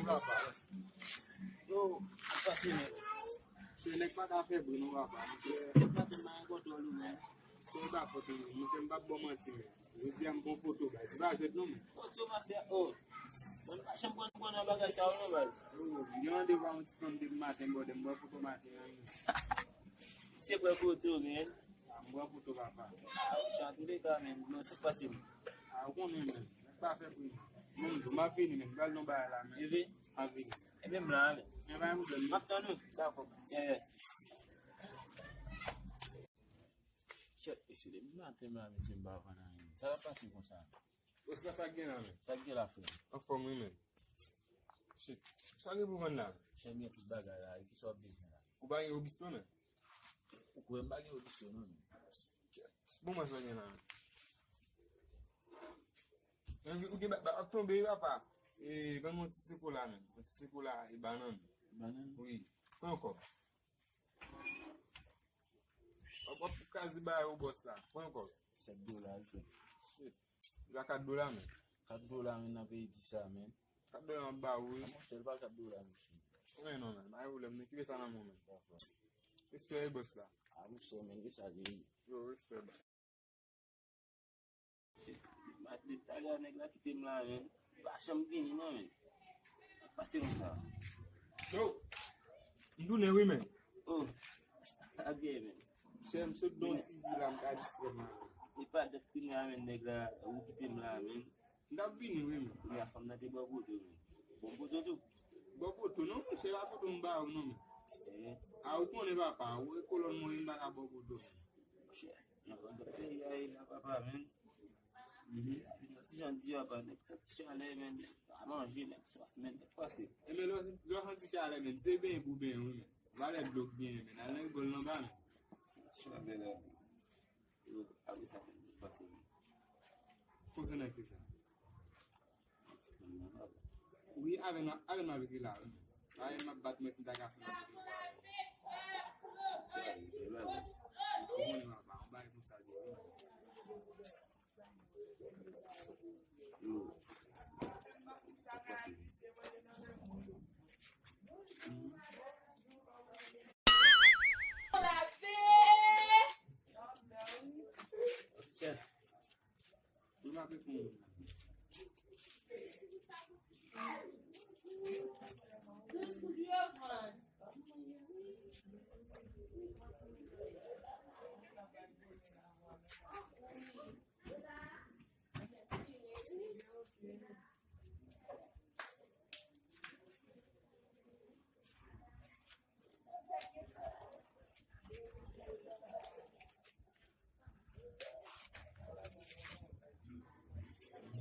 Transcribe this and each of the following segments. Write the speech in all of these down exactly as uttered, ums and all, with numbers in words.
Papa. Yo, ap pase, men. Se nèg pa ka fè bri non, papa. Misye, nèg pa te nan kontwòl ou, men. Se pa kote, men. Misye, m p ap ba w manti, men. Jodi a, m pran foto, baz. Se pa jwèt non, men. Foto m ap fè, oh. Mwen, m pa janm konn, konn nan bagay sa yo non, baz. Yo, m gen randevou a yon ti fanm depi maten, bòdè, m pran foto maten an, men. Se pran foto, men. A, m pran foto, papa. A, ou chan tou de ka, men. Non, se pase, men. A, ou konnen, men. Nèg pa fè bri, men. Bon, m di w, m ap vini, men. M pral nan bagay la, men. Wi. M ap vini. Ebyen, m la, men. Men pa gen pwoblèm, m ap tann ou. Dakò. Yeah, yeah. Kèt, mesye, depi maten m la, mesye, m pa vann anyen. Sa k ap pase konsa? Bòs la, sa k gen la, men? Sa k gen la, frè? Anfòm, wi, men. Shit. Sa gen pou vann la? Chè, m gen tout bagay la. E kisa w ap bezwen la? Ou pa gen obisto, men? Ou kwè m pa gen obisto, non, men? Kèt. Bon, mwen sa gen la, men. Ou gen ba-, ba-, ap tonbe, wi, papa. E, ban m yon ti sekola, men. Yon ti sekola, e bannann. Bannann? Wi. Pran yon kòb. W ap, w ap kraze bagay ou bòs la. Pran yon kòb. Sèt dola, wi, frè. Shit. Li pa kat dola, men. Kat dola, men, nan peyi di sa, men. Kat dola m ap ba ou, wi. A, monchè, li pa kat dola, mesye. Wi, non, men. Pa gen pwoblèm, men. Kite sa nan men w, men. Dakò. Respè, wi, bòs la. A, monchè, men, e sa li ye. Yo, respè, baz. Shit. Maten talè a nèg la kite m la, men. Li pa janm vini non, men. Pase konsa. Yo! M tounen wi, men. Oh. Sa byen, men. Chè, m sot ba w ti ji la, m ka distrè m la, men. E pa dat kounye a, men, nèg la, ou kite m la, men. M t ap vini wi, men. Kounye a fanm nan te ba w poto, men. Bon poto tou. Ba w poto non, monchè, pa poto m ba ou non, men. Eh. A, ou konnen papa, ou e kolòn mwen, m pa ka ba w poto, men. Monchè. Nan lòt peyi a ye la, papa, men. Mhm. Yon ti jan di, papa, nèg santi chalè, men. Pa manje, nèg swaf, men. Sa k pase? E men, lè w, lè w santi chalè, men, se benyen pou benyen, wi, men. Valè dlo k genyen, men. Al nan rigòl nan ba, men. Chalè la. Yo, apre sa, men, sa k pase, men. Konsènan ki sa? Wi, avè m, avè m avèk li la, wi. Avè m ap bat mwen si m ta ka fè l avèk li. Ou konnen papa, yon bagay konsa l ye, wi. Yo. Chèf. Ou mache pou mwen.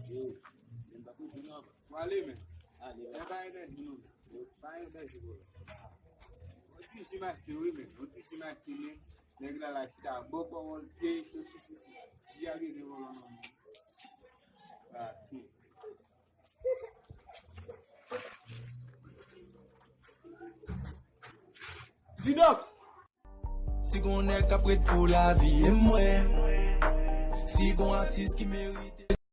Yo, men pa kote non. Wale, men. Ale, men pa enèji non. Pa enèji, bro. Yon ti ji m achte, wi, men. Yon ti ji m achte, men. Nèg la la chita bò pawòl, te, cho, cho, cho, cho. Ji a bezwen vòlò non, men. Ah, ti. Zidòk! Si gon nèg k ap ret pou lavi e mwen. Si gon atis ki merit